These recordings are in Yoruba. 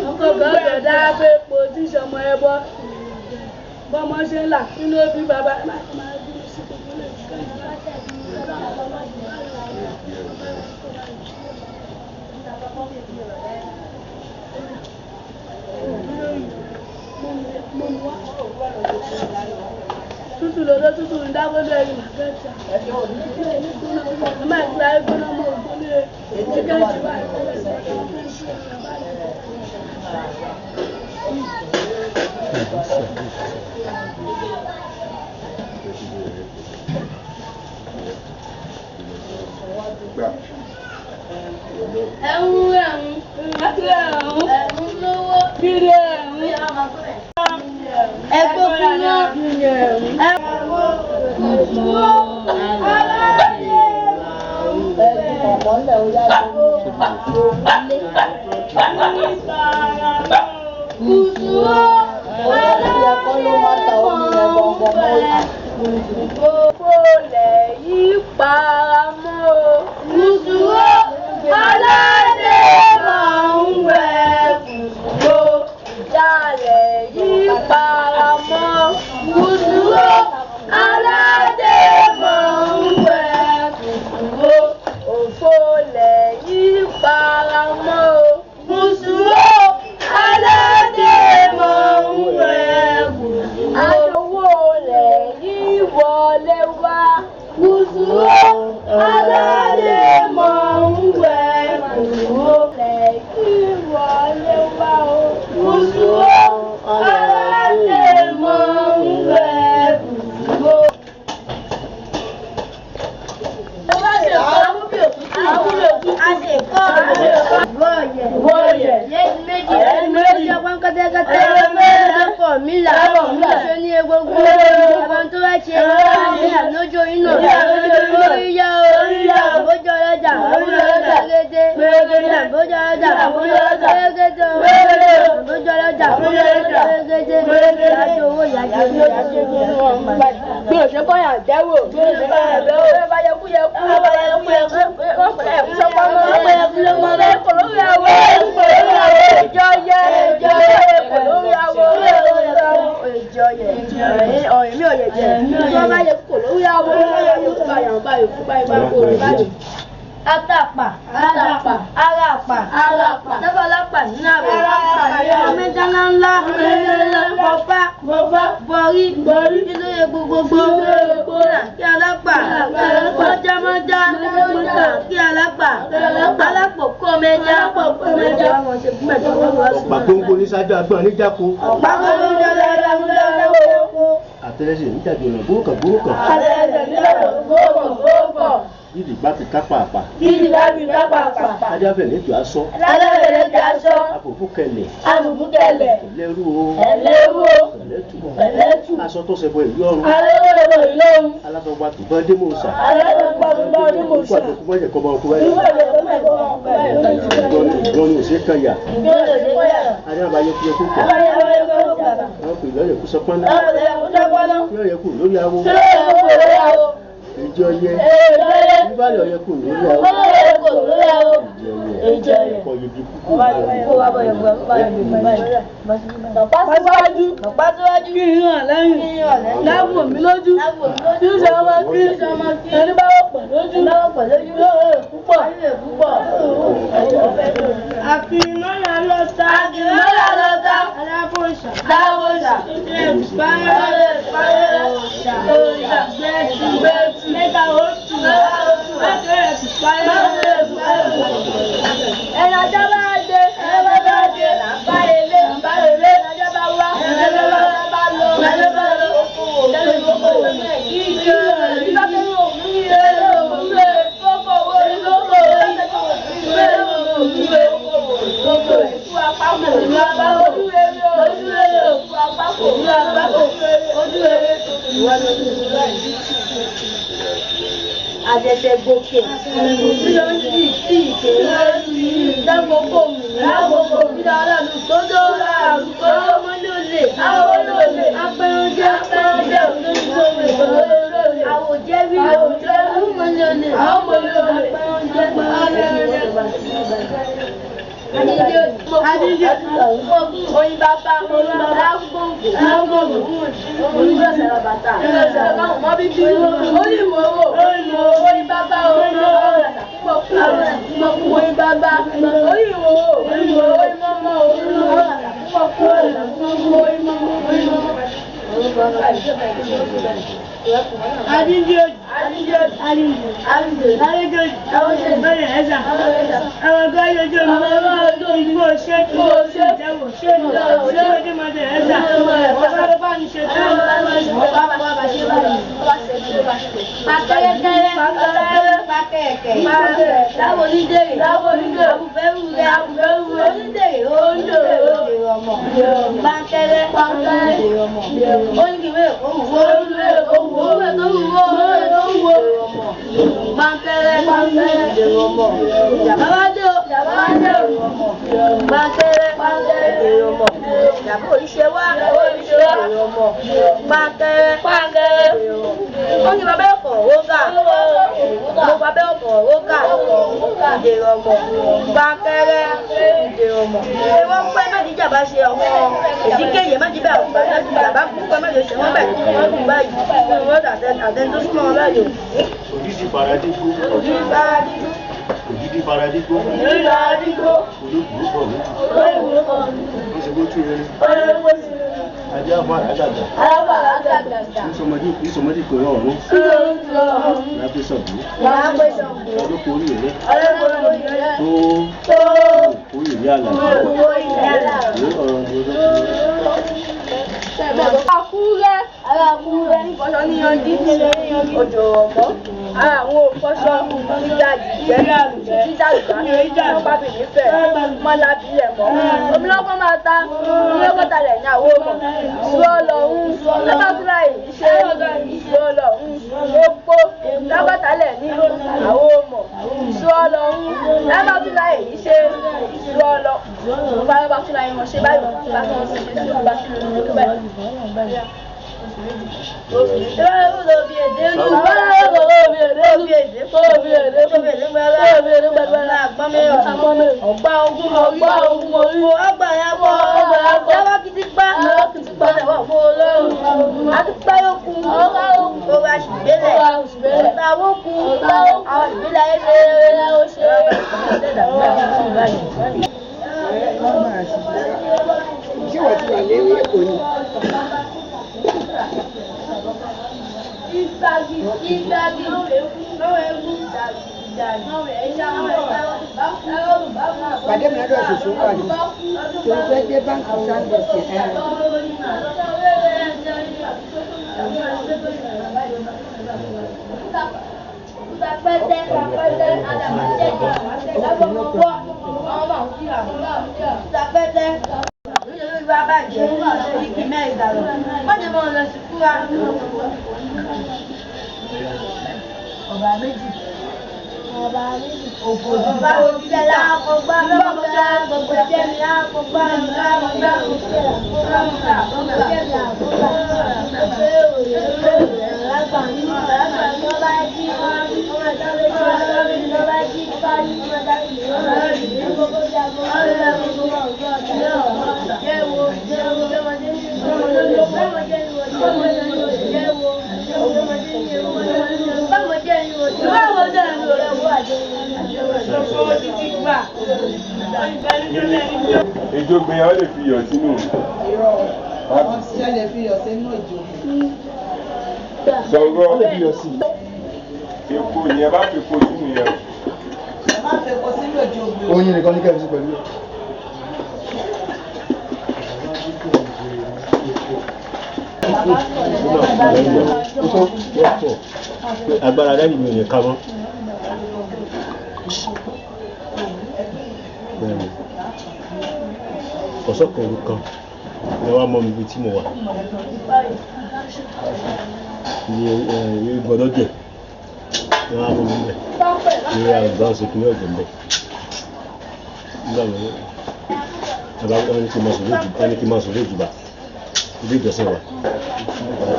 Ọkọ̀ dábẹ́ po tí sọmọ ẹ bọ́. Bọ́mọ ṣe ń là nínú òbí bàbá. Máa bínú sí gbogbo lè tútù lọ́dọ́ tútù ń dábọ́dọ̀ ẹ̀yìn màgẹ́ta. Ẹ máa gba ẹgbẹ́ náà mọ́ ògbólé tíkẹ́ẹ̀tì báyìí. Ẹ̀hún ẹ̀hún. Ẹ̀hún Ẹ̀hún lówó. kiri ẹ̀hún. Ẹgbẹ́ kúná. Fọlẹ̀ yí paramọ́ o. Kùsùwò aládé máa ń wẹ̀ kùsùwò. Jalẹ̀ yí paramọ́. Kùsùwò aládé máa ń wẹ̀ kùsùwò. Òfòlẹ̀ yí paramọ́ o. Kùsùwò aládé máa ń wẹ̀ kùsùwò. Àdówó lẹ̀ yí wọlé wá. Kùsùwò aládé máa ń wẹ̀ kùsùwò. Lẹ̀ yí wọlé wá o. Kùsùwò aládé máa ń wẹ̀ kùsùwò. Bí o ṣe kọ́yà dẹ́wò. Bí o ṣe kọ́yà dẹ́wò. Bí o bá yẹ kú yẹ kú. Bí o bá yẹ kú yẹ kú. Wọ́n pẹ̀lú ẹ̀kú sọ́kọ́ mọ́. Wọ́n pẹ̀lú ẹ̀kú lọ́mọ. Kò lórí àwọ̀. Kò lórí àwọ̀. Ìjọ yẹ. Ìjọ yẹ. Kò lórí àwọ̀. Ìjọ yẹ. Ọ̀rẹ́ mi ò yẹ jẹ. Bí wọ́n bá yẹ kú kò lórí àwọ̀. Báyọ̀ báyọ̀ kú báyọ̀ báyọ̀ kú báyọ̀. Atapa, Atapa. arapa, Arapa. Dábàlápà nínú àwẹ̀. Arapa nínú àwẹ̀. Ọmọdé ńlá, bọ̀fá, Bọ́fá. bọ̀rí, Bọ̀rí. nítorí gbogbogbò, Nítorí kí alápà, Kí alápà. mọ́jámọ́já, Mọ́jámọ́já. kí alápà, Alápà. alápò kọ́ mẹ́ja, Alápò kọ́ mẹ́ja. Ọ̀pá gbóngbó ní sáájú agbọ́n níjàkó. Ọ̀pá gbogbo Àtẹlẹsẹ̀ níjàdì ọ̀nà gbóòkàn gbóòkàn. Àtẹlẹsẹ̀ níjàdì gbóòkàn gbóòkàn. Yìí gbá fi kápá àpà. Yìí bá fi kápá àpà. Ajáfẹ̀ lẹ́jọ́ aṣọ. Alábẹ̀rẹ̀ ti aṣọ. Àfòfú kẹlẹ̀. Àbùkù kẹlẹ̀. Ẹlẹ́rú o. Ẹ̀lẹ́rú o. Ẹlẹ́tù. Ẹ̀lẹ́tù. Aṣọ tó ṣẹbọ ìlú ọ̀run. Alówó ìlú. Alásọgbà tùbọ́n dé mòsà. Alásọgbà tùbọ́n dé mòsà. Ikú àtọkù mọ́jẹ̀ kọ́ bá ọkú báyìí. Ikú àtọkù mọ́jẹ̀ kọ́ bá ọkú báyìí. Ìgbọ́n ni òṣè kan yà. Ìgbọ́n ni òṣè kan yà. Adéhàbá yẹ kú yẹ kú kọ̀. Adéhàbá yẹ kú yẹ kú kọ̀. Wọ́n pè lọ́yẹ̀ kú sọpọ́n náà. Wọ́n pè lọ́yẹ̀ kú sọpọ́n náà. Lọ́yẹ̀ kú lórí awo. Lọ́yẹ̀ kú lórí awo. Ìjọ yẹ. Ìjọ yẹ. Bíbálẹ̀ ọ̀yẹ̀ kú lórí awo. Bíbálẹ̀ kú lórí awo. Ìjọ yẹ. Kọ ibi kúkú. Ọ̀pá síwájú. Ọ̀pá síwájú. Kí n hàn lẹ́yìn. Láwùn mi lójú. Kí n ṣe ọmọ kí. Ẹni bá wọ́pọ̀ lójú. Yóò púpọ̀. Àkìmọ́lá ló ta. Àkìmọ́lá ló ta. Alábòsà. Alábòsà. Ìpárẹ́. Òòṣà. Òòṣà. Gbẹ̀tù. Gbẹ̀tù. Mẹ́ta oṣù. Mẹ́ta oṣù. Mẹ́tẹ̀rẹ̀ tùpárẹ́. Mẹ́tẹ̀rẹ̀ tùpárẹ́. Ẹni ọjọ́ bá dé. Ẹni ọjọ́ bá dé. Là ń bá ilé. Là ń bá ilé. Ẹni ọjọ́ bá wá. Ẹni ọjọ́ bá lọ. Ẹni ọjọ́ bá lọ. Àṣẹ̀ṣẹ̀ gòkè. Ló ń sì sí ìké. Lágbogbo mi. Lágbogbo mi. Aráàlú tódó. Aráàlú tódó. Àwọn olóòlè. Àwọn olóòlè. Apẹranjẹ. Apẹranjẹ. Olóòlè. Àwòjẹ́wí. Àwòjẹ́wí. Àwọn olóòlè. Àwọn olóòlè. Apẹranjẹ. Apẹranjẹ. Oyin bàbá, lágbóǹgbò, onígbọ̀nsẹ̀ bàtà, mọ́ bíbí, onímọ̀wò, oyin bàbá, oyin bàbá, onímọ̀wò, oyin mọ́mọ́, oyin mọ́mọ́, oyin mọ́mọ́. Ògidì faradígbó. Ògidì faradígbó. Olóògùn pọ̀ lójú. Wọ́n ṣe bó tú irin. Ajá fún àràgàgà. Nísọmọdé kò rán ọ̀run. Lápẹ́ sọ̀gbọ́n. Olóko orí rẹ̀. Tó orí rẹ̀ àlàyé. Ìwé ọ̀rọ̀ ni ó Àkúrẹ́ Àkúrẹ́ ìfọṣọ níyanjú òjò ọ̀mọ́ ara àwọn òfọṣọ gíga jìjẹ́ títí dàgbà wọn bá bì nífẹ̀ẹ́ mọ́lábílẹ̀ mọ́ omilọ́kọ́ máa ta omilọ́kọ́ talẹ̀ ní àwọn ọmọ ìṣó lọ́hún lábàtúrà èyí ṣe ìṣó lọ́hún opó lábàtàlẹ̀ ní àwọn ọmọ ìṣó lọ́hún lábàtúrà èyí ṣe ìṣó lọ́hún bá tún láyé wọn ṣe báyìí bá tún wọn ṣe ṣe bá tún wọn ṣe báyìí. Ọgbà ogun mọ̀ rí. Ọgbà ya bọ̀. Ọgbà kìtìpá. Akípa yóò kú. Ọba ṣìgbélẹ̀. Ọ̀tá owó kú. Àwọn ìgbélẹ̀ ayé ṣe é ṣe é. Ṣé wọ́n ti wà lérí Èkó ni? Pàdé mi lọ́dọ̀ ṣoṣo wà ní. Torí fẹ́ dé báńkì Sanders ẹ̀. Ejò gbin yẹn ó lè fi iyọ̀ sínú. Irọ́ wọ́n ti ṣẹlẹ̀ fi iyọ̀ sínú ìjò. Sọ̀rọ̀ epo yẹn bá fi epo sínú yẹn o. Ẹ má fi epo sínú ìjò gbìn. Oyin nìkan ní kẹ́mi sí pẹ̀lú. Agbára dáàbì mi ò lè ka mọ́. Ọ̀sọ́kan òru kan ni wọ́n á mọ mi ibi tí mo wà. Ní gbọ́dọ̀jẹ̀ ni wọ́n á mọ mi bẹ̀. Ní àgbà ọ̀sẹ̀ kìíní ọ̀jẹ̀ mbẹ̀. Nígbà wo bàbá wọn ní kí n máa sùn lójú wọn ní kí n máa sùn lójú bá ilé ìjọsìn wa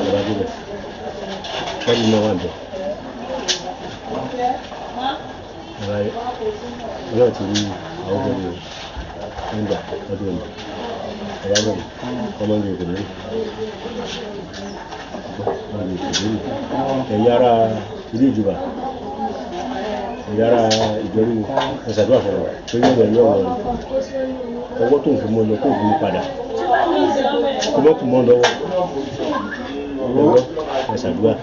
bàbá débẹ̀ wọ́n ní náà wà bẹ̀. Bàbá yẹn náà ti rí àwọn ọmọ mi. Nígbà ọdún ọ̀nà ọ̀rọ̀ àgbọ̀n ọmọ ní òkè lórí ọmọ ní òkè lórí ẹ̀yin ará ilé ìjọba, ẹ̀yin ará ìjọrí, ẹ ṣàdúrà fún wa pé yọ̀wọ̀ yọ̀wọ̀ ọwọ́ tó ń fi mọ́ lọ kó fi mú padà, kó mọ́ kù mọ́ lọ́wọ́ ọwọ́. Ẹ ṣàdúrà.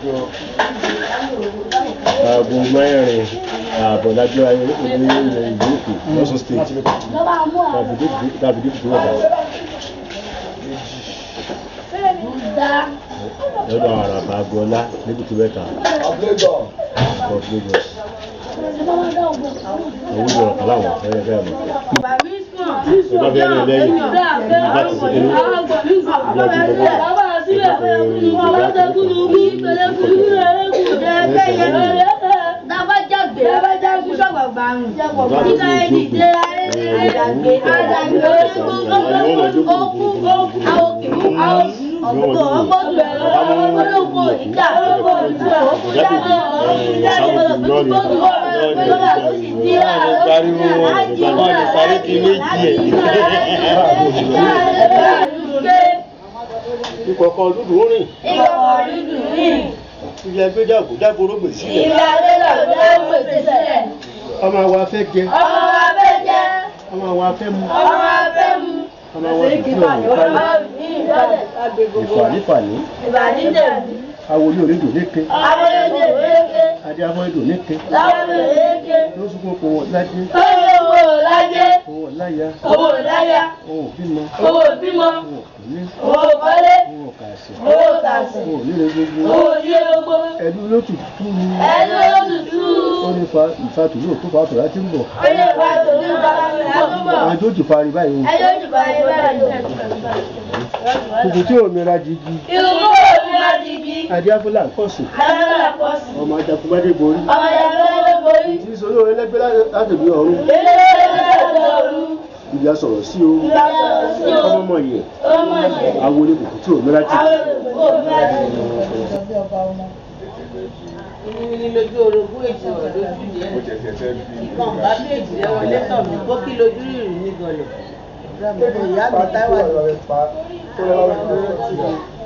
Aago 4:30 lájọ́ ayé ní ìlú òkè lọ́sùn State tàbí dé ọ̀dà lọ́dọ̀ àràbà agboola níbi mẹ́ta of Lagos. Owó ìjọba kan láwọn fẹ́rẹ́ fẹ́rẹ́ mọ̀. Ìjọba fẹ́rẹ́ lẹ́yìn ìjọba ti ṣe kéde ìjọba ti gbogbo Ìkọ̀kọ̀ dúdú ń rìn. Ilé ẹgbẹ́ dàgbò dàgbòrò gbè sílẹ̀. Ọmọ wa fẹ́ jẹ. Ọmọ wa fẹ́ mu. Ọmọ wa fi fún ọ̀rọ̀ kálẹ̀. Ìfànífàní. Awolé onídò léke. Adé afọ́nidò léke. Lóṣùkún kò wọ́n lájẹ́. Owó láyà. Owó bímọ. Owó kọ́lé. Owó kàṣẹ. Owó nílé gbogbo. Ẹnu ló tù tú. Ó ní fa ìfàtò yóò tó fàtò láti ń bọ̀. Àwọn tó ti parí báyìí o. Kùkù tí òmìnira digi. Adé afọlá ń kọ̀sùn. Ọmọ ajagunmádé borí. Tí sọ lóore lẹ́gbẹ́ láti bí ọ̀run. Ìyá sọ̀rọ̀ sí o. Ọmọ ọmọ yẹ. Awo ni kùkù tí òmìnira digi. Ní lójú orogún èjì ọ̀rọ̀ lójú ìyẹn. Mo ṣẹ̀ṣẹ̀ fẹ́ bí. Ìkan bá méjì rẹ wọlé tọ̀ mí kó kí lójú rìrì ní gọlọ̀. Ìyá mi Táíwò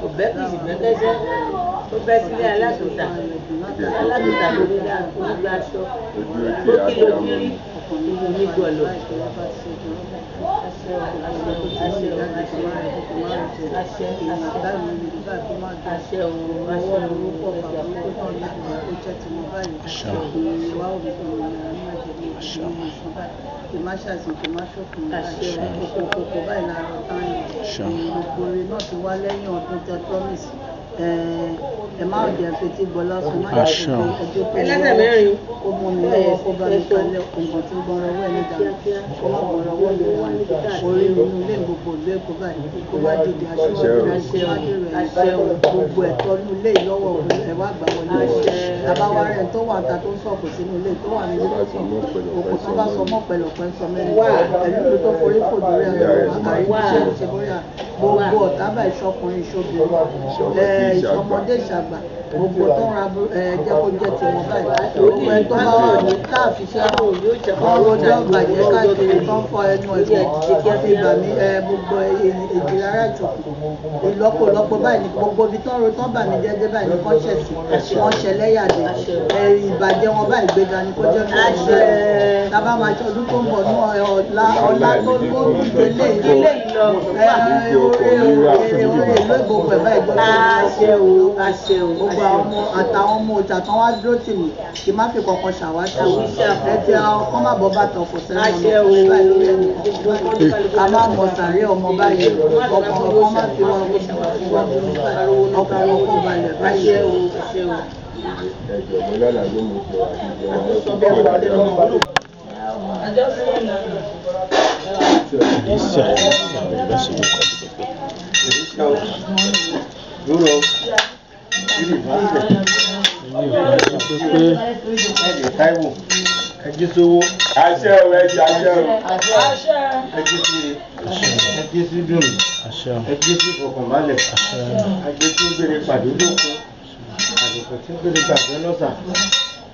Kò bẹ́ kìsì bẹ́kẹ́sẹ́. Ó bẹ́ sílé alátòtà. Alátòtà ló ń dá onígbà aṣọ. Ojú Kó etí kí àti lójú àwọn rí ìlú ní gọlọ̀. Àṣẹ àṣẹ àṣẹ àṣẹ àṣẹ o àṣẹ o. Gbogbo orin náà ti wá lẹ́yìn ọdún tẹ promise. Ẹ má jẹ́ fetí gbọ́ lásán, má jẹ́ kó ẹjọ́ tó Ẹlẹ́sẹ̀ mẹ́rin. kó mú mi lọ́wọ́, kó bá mi kalẹ̀ nǹkan tí ń gbọ́n ọwọ́ ẹ̀ nígbà kó má gbọ́n ọwọ́ mi wá orí inú ilé gbogbo ìlú Èkó báyìí, kó má dìde aṣíwájú, kó má dèrò ẹ̀yìn. Gbogbo ẹ̀tọ́ inú ilé yìí lọ́wọ́ òun, ẹ wá gbà wọlé. Bàbá wa rẹ̀ tó wà níta tó ń sọ̀kò sínú ilé tó wà nílé tó sọ̀ òkú tó bá sọ mọ́ pẹ̀lọpẹ̀ ń sọ mẹ́rin pẹ̀lú ìlú tó forí fò lórí ẹ̀rọ àrí iṣẹ́ ìṣe bóyá gbogbo ọ̀tá bá ìṣọkùnrin ìṣobìnrin ìṣọmọdé ìṣàgbà gbogbo tó ń ra jẹ́ kó jẹ́ tiwọn báyìí. Gbogbo ẹni tó bá wà ní káàfin ṣe wọ́n rojọ́ bàjẹ́ káàkiri tó ń fọ ẹnu ẹ̀gbọ́n wọ́n fi bà mí gbogbo èdè ara ìjòkó ìlọ́pọ̀lọpọ̀ báyìí ní gbogbo ibi tó ń ro tó ń bà mí jẹ́jẹ́ báyìí ní kọ́ ṣẹ̀ sí wọ́n ṣẹlẹ́yàdé ìbàjẹ́ wọn báyìí gbéga ní kó jẹ́ fún ọ̀rẹ́ tábà máa ṣe ọdún tó ń bọ̀ ní ọ̀la ọ̀la tó tó délé Ilé ìlọ. Oore oore oore ìlú ìgbòho ẹ̀ báyìí gbọ́dọ̀ Àṣẹ o àṣẹ o. Gbogbo àwọn ọmọ àtàwọn ọmọ ọjà tán wá dúró tì mí kí má fi kankan ṣàwátì ẹ ti àwọn kọ́ má bọ́ bàtà ọkọ̀ sẹ́nu Àṣẹ ọ̀nà o. báyìí lórí ẹnì kọ̀ọ̀kan ká má mọ sàárẹ̀ ọmọ báyìí, ọkàn ọkàn má fi wá wá ọkàn ọkàn balẹ̀ báyìí. Àṣẹ o àṣẹ o. Ẹjọ́ mo lálàá ló mú jẹ àti jẹun àwọn tó bẹ̀rẹ̀ dáadáa. Dúró. Ẹ̀jẹ̀ Táíwò. Ẹ̀jẹ̀ sówó. Àṣẹ o, ẹjẹ àṣẹ o. Ẹ̀jẹ̀ síre. Ẹ̀jẹ̀ sí dùn. Ẹ̀jẹ̀ sí ìfọkànbalẹ̀. Ẹ̀jẹ̀ tí ń gbére pàdé lóko. Àgùntàn tí ń gbére pàdé lọ́sà.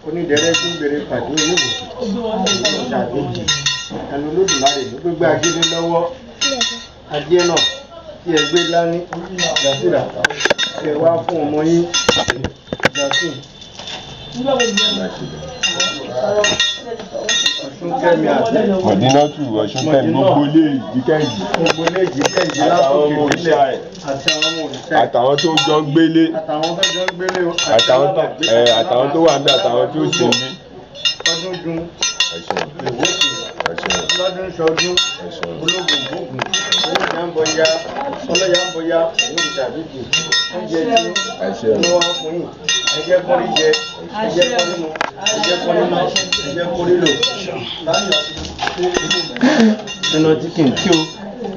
Onídẹ̀rẹ́ tí ń gbére pàdé olóògùn. Ṣàbíjì. Ẹnu Olódùmarè ló gbégbá ajé lé lọ́wọ́. Ajé náà tí ẹ gbé dání gbàsíra tí ẹ wá fún ọmọ yín gbàsí. Ọ̀ṣunkẹ́mi àti Mọ̀dínátù Ọ̀ṣunkẹ́mi gbogbo ilé ìjíkẹ́jì gbogbo ilé ìjíkẹ́jì àtàwọn ọmọ látòkè òrìṣà délẹ̀ ẹ̀ àti àwọn ọmọ òrìṣà ẹ̀ àtàwọn tó jọ ń gbélé àtàwọn tó jọ ń gbélé o, àtàwọn tó ẹ àtàwọn tó wà níbẹ̀ àtàwọn tó sì ń bí. Ọdún dun Ẹ ṣeun. ìwókè Ẹ ṣeun. lọ́dún sọdún Ẹ ṣeun. ológun gbógun oníjà ń bọya ọlọ́yà ń bọya òun ìṣàbíjì oúnjẹ tí Ẹ ṣeun. ní wọ́n fún yín ẹ jẹ́ kórí jẹ, ẹ jẹ́ kórí mu, ẹ jẹ́ kórí ná, ẹ jẹ́ kórí lò. Ẹnu tí kì í tí o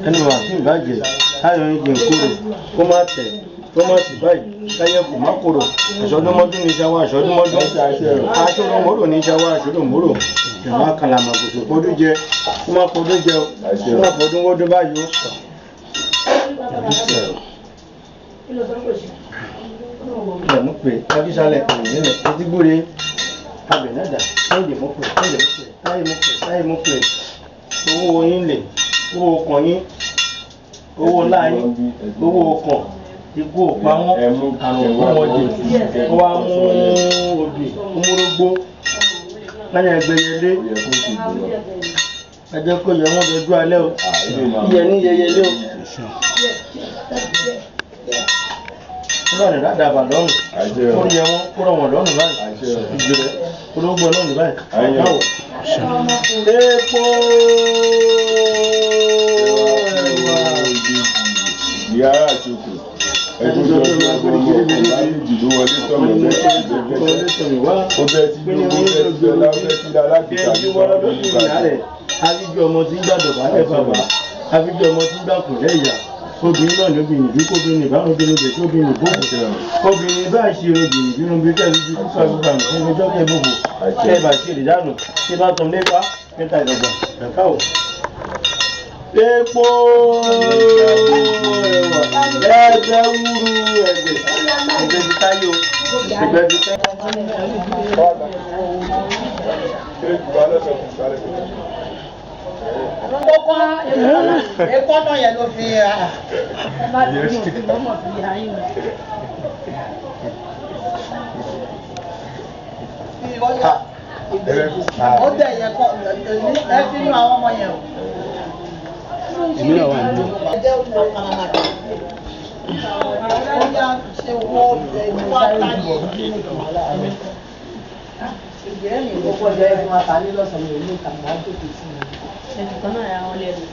ẹnu wà kí n bàjẹ́ káyọ̀ ń jìn kúrò kó má tẹ̀ kó má sì báyìí káyọ̀ kò má kúrò. Àṣọdúnmọ́dún ní ìṣàwọ̀ àṣọdúnmọ́dún, aṣọ́dúnmọ́rò ní ìṣàwọ̀ àṣọdúnmọ́rò. Ìwọ̀n àkàlàmọ̀gbòsò fọdún jẹ, kó má fọdún jẹ o, kó má fọdún wọ́dún báyìí o. Ẹ̀mú pé ajísàlẹ̀ òyìnlẹ̀ etí gbúre abẹ̀nàdà táyé mú pé táyé mú pé táyé mú pé táyé mú pé owó yín lè owó ọkàn yín, owó ńlá yín, owó ọkàn ikú òpá wọn, àrùn òkú wọn jẹ. Ó wá mú obì múrógbó láyà ẹgbẹyẹlé. Ẹ jẹ́ kó yẹ wọ́n dojú alẹ́ o, yíyẹ ní yẹyẹlé o, kúrò ní ládàbà lọ́rùn, kó yẹ wọn, kó rọ̀ wọ́n lọ́rùn báyìí, ìjìnlẹ̀ olóńgbò lọ́rùn báyìí. Báwo? Epo ẹ̀wà. Ìyá àtòkù ẹkún jọ bí ọgbọ́n ọmọ ọba méjì ló wọlé tọmọ bẹ́ẹ̀ tí bẹ́ẹ̀ ó bẹ́ẹ̀ tí ló bẹ́ẹ̀ tí ọlá bẹ́ẹ̀ tí alágbèéká Kí wọ́n lọ́dún sí ìyá rẹ̀, àfijọ́ ọmọ tí ń gbàdọ̀ bálẹ̀ bàbá, àfijọ́ ọmọ tí ń gbàkúnlẹ̀ ìyá. Obìnrin náà lóbìnrin bí kóbìnrin ìbámu obìnrin bẹ̀ tó obìnrin bòbò. Obìnrin bá ṣe obìnrin bínú bí kẹ́ẹ̀ fi kúkú àgbà mi fún ẹjọ́ kẹ́ bòbò. Kẹ́ ẹ bá ṣe lè dànù, kí bá tán nípa mẹ́ta ìdọ̀gbọ̀n ẹ̀ka ò. Epo ẹ̀wà ẹgbẹ́ wúru ẹgbẹ́ ẹgbẹ́ ti táyé o, ẹgbẹ́ ti táyé. Èkọ́nà yẹn ló fi ra. Ó dẹ̀ yẹ kọ́ ẹ sínú àwọn ọmọ yẹn o. Èmi náà wà nínú. Ẹ jẹ́ òun ọ̀kan máa dà. Ó yá ṣe wọ́ wá táyé. Ẹnìkan náà yà wọ́n lẹ́nu.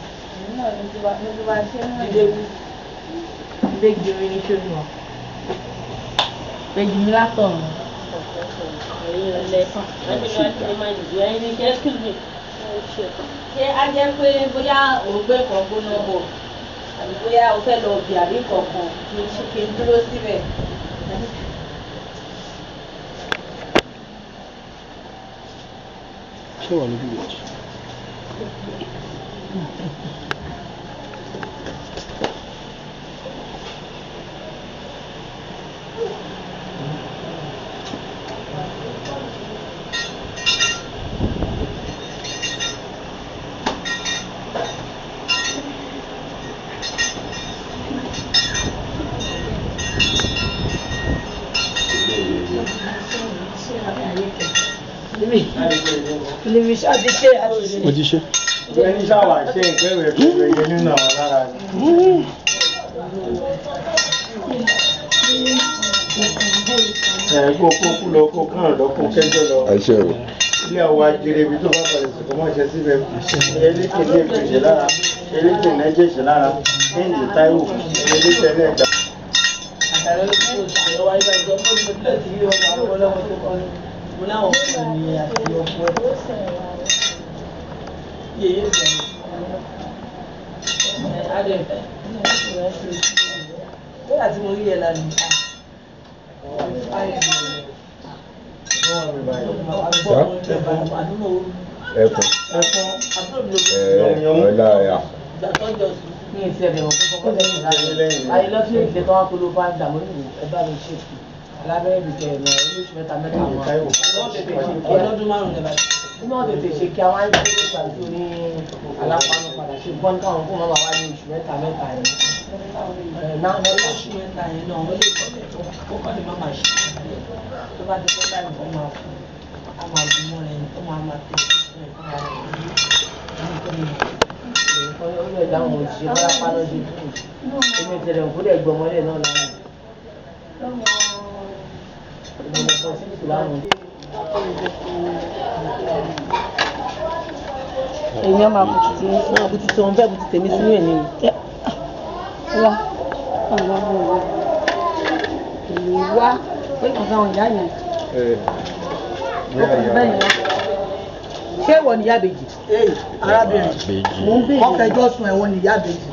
Ìbejì orin ní ṣojú wọn. Ìbejì mi látọ̀run. Ṣé á jẹ́ pé bóyá òun gbé nǹkan gbóná bọ̀ àbí bóyá o fẹ́ lọ bì àbí kankan kí n ṣe kí n dúró síbẹ̀. Ṣé wà ní bíbélì? Mo ti ṣe. Ẹni ṣàwà ṣe nǹkan ìwé pẹ̀lú ẹyẹ nínú àwọn lára ni. Ẹ kó kó kú lọ kó kàn lọ kó kẹjọ lọ. Ẹ ṣe o. Ilé àwọn ajere ibi tó bá balẹ̀ sí kó má ṣe síbẹ̀. Eléke ní ìpèsè lára, eléke ní ẹjẹ̀ ṣe lára, Kéńdé Táíwò, eléke ní ẹ̀dá. Ẹkùn ẹ ọlá ẹ Ní ìsẹ̀ bẹ̀rẹ̀ fún kọ́kọ́ lẹ́yìn láàrin ayé lọ́sílẹ̀ ìgbẹ́ tó wá polówó bá ń dààmú nínú ẹ bá mi ṣe alábẹ́rẹ́ mi kẹ́ ẹ̀ lọ olóṣù mẹ́ta mẹ́ta wọn ọlọ́dún márùn-ún lẹ́bàá tí wọ́n tètè ṣe kí àwọn àìsàn tó gbà tó ní Alápáná padà ṣe gbọ́n káwọn fún màmá wa ní oṣù mẹ́ta mẹ́ta yẹn. Ẹ̀ náà mẹ́ta. Oṣù mẹ́ta yẹn náà ó lè kọ́lẹ̀ tó ó kọ́ lè má máa ṣe ìpàdé tó bá ti pẹ́ báyìí wọ́n máa fún un á máa dùn mọ́ rẹ̀ ó máa máa tẹ̀ sí ẹ̀ fún ara rẹ̀ ní tó ní Ó lè dáhùn òṣìṣẹ́ pálápàá ṣe fún mi. Èmi ò tẹ̀lé òkú dẹ̀ gbọmọlé náà lánàá. Èmi nìkan sí ìsìlámù. Èmi ọmọ àbùtù tí ń Náà bùtù tí wọ́n fẹ́ bùtù tèmi sínú ẹ̀ ni o. Wá àwọn ọmọ rẹ èmi wá pé kàn sáwọn ìyá yẹn. Bẹ́ẹ̀ ni. Ṣé ìwọ ni ìyá ìbejì? Ee, arábìnrin, Mò ń béèrè. wọ́n fẹjọ́ sùn ẹ̀wọ̀n ní ìyá ìbejì.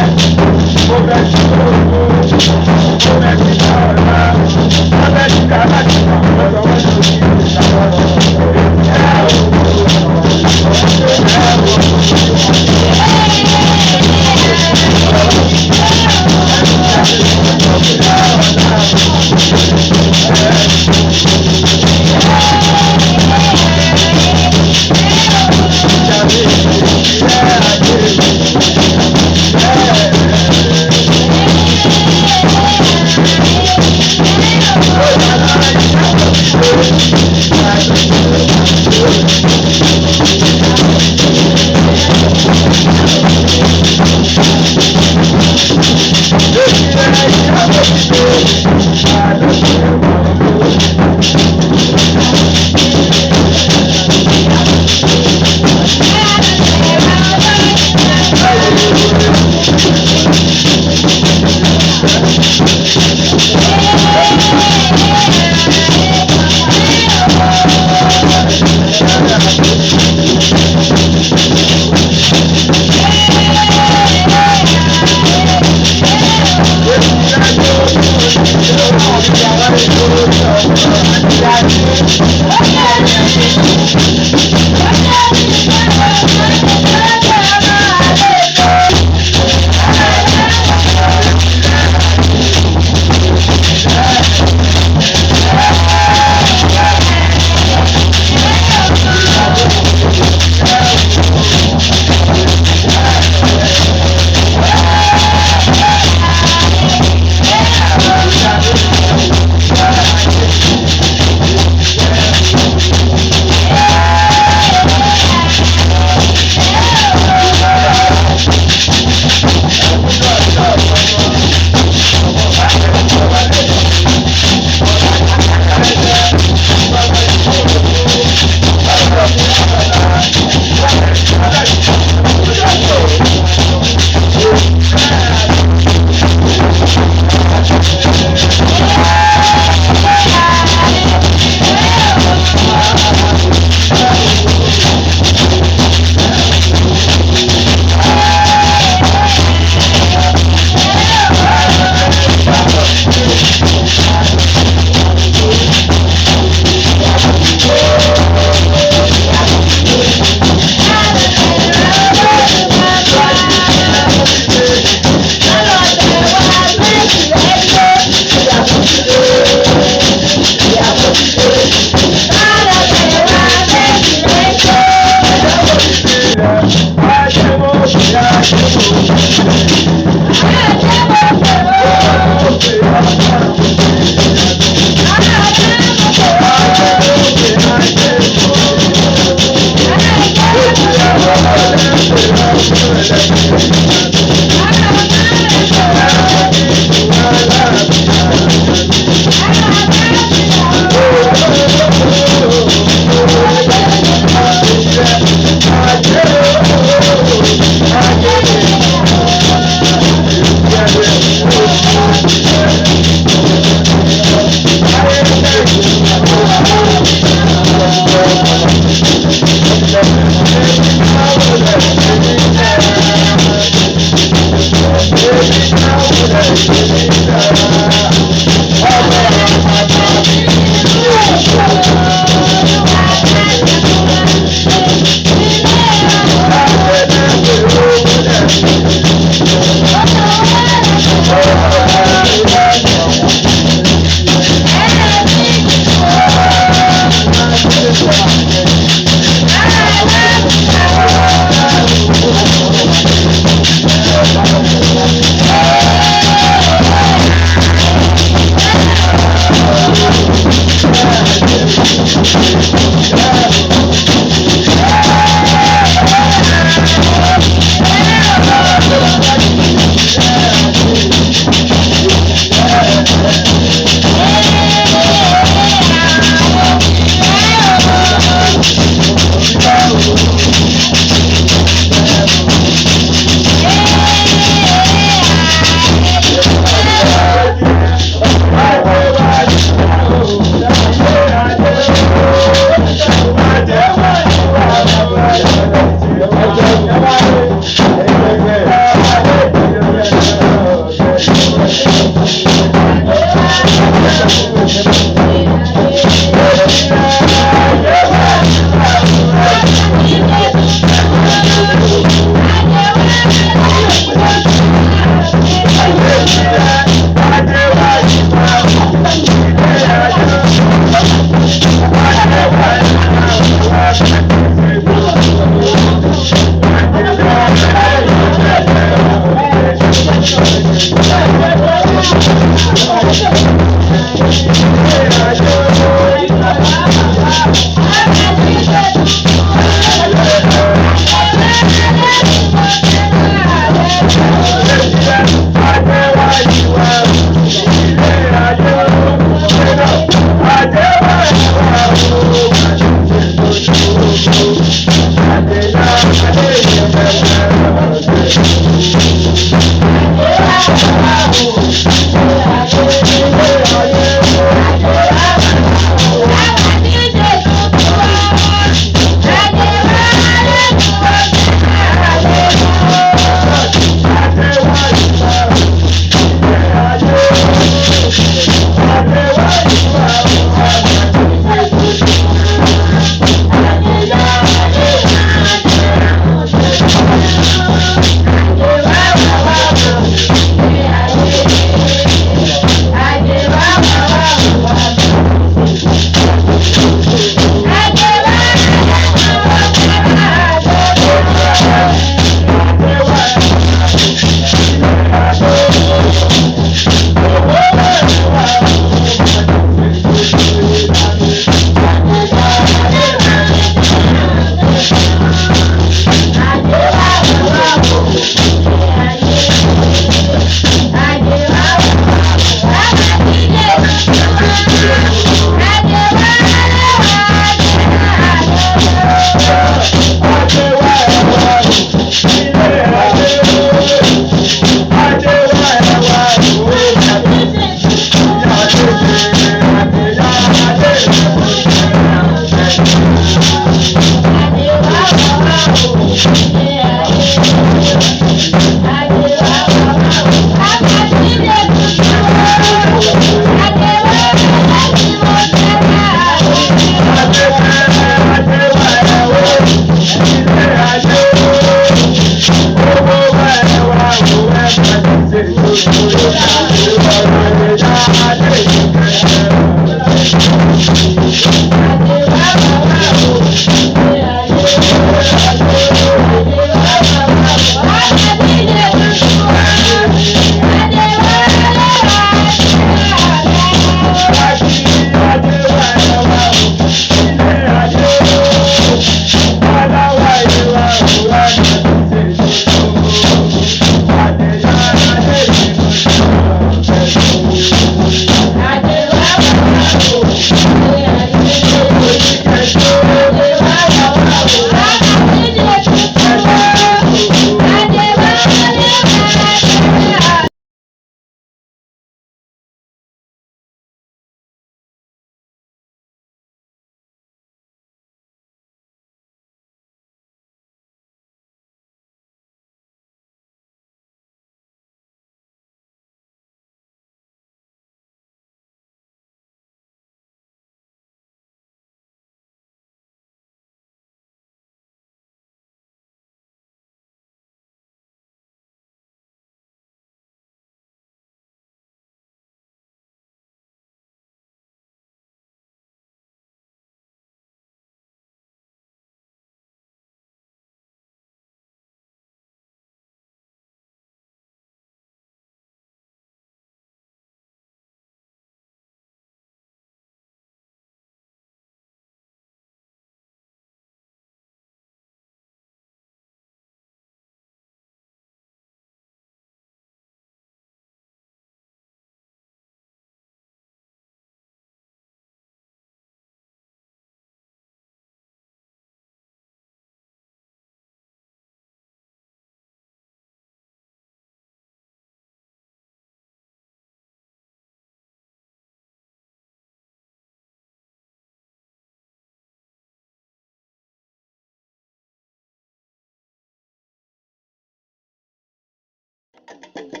Thank you.